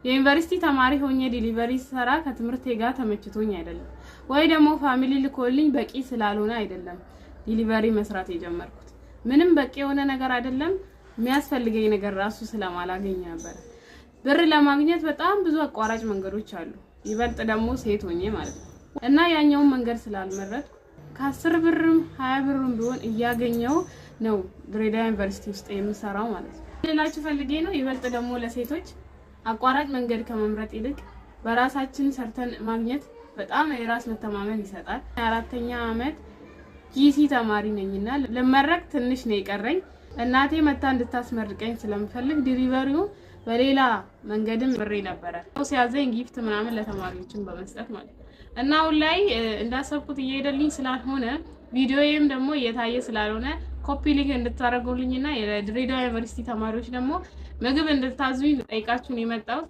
የዩኒቨርሲቲ ተማሪ ሆኜ delivery ስሰራ ከትምህርቴ ጋር ተመችቶኝ አይደለም፣ ወይ ደግሞ family ልኮልኝ በቂ ስላልሆነ አይደለም delivery መስራት የጀመርኩት። ምንም በቂ የሆነ ነገር አይደለም፣ የሚያስፈልገኝ ነገር ራሱ ስለማላገኝ ነበረ። ብር ለማግኘት በጣም ብዙ አቋራጭ መንገዶች አሉ፣ ይበልጥ ደግሞ ሴት ሆኜ ማለት ነው። እና ያኛውን መንገድ ስላልመረጥኩ ከ10 ብርም 20 ብርም ቢሆን እያገኘው ነው ድሬዳዋ ዩኒቨርሲቲ ውስጥ የምሰራው ማለት ነው። ሌላችሁ ፈልጌ ነው። ይበልጥ ደግሞ ለሴቶች አቋራጭ መንገድ ከመምረጥ ይልቅ በራሳችን ሰርተን ማግኘት በጣም የራስ መተማመን ይሰጣል። የአራተኛ ዓመት GC ተማሪ ነኝና ልመረቅ ትንሽ ነው የቀረኝ። እናቴ መታ እንድታስመርቀኝ ስለምፈልግ delivery ው በሌላ መንገድም ብሬ ነበረ ሲያዘኝ gift ምናምን ለተማሪዎችን በመስጠት ማለት ነው። እና አሁን ላይ እንዳሰብኩት እየሄደልኝ ስላልሆነ፣ ቪዲዮዬም ደግሞ እየታየ ስላልሆነ copy link እንድታደርጉልኝና የድሬዳዋ ዩኒቨርሲቲ ተማሪዎች ደግሞ ምግብ እንድታዙኝ ጠይቃችሁን የመጣሁት።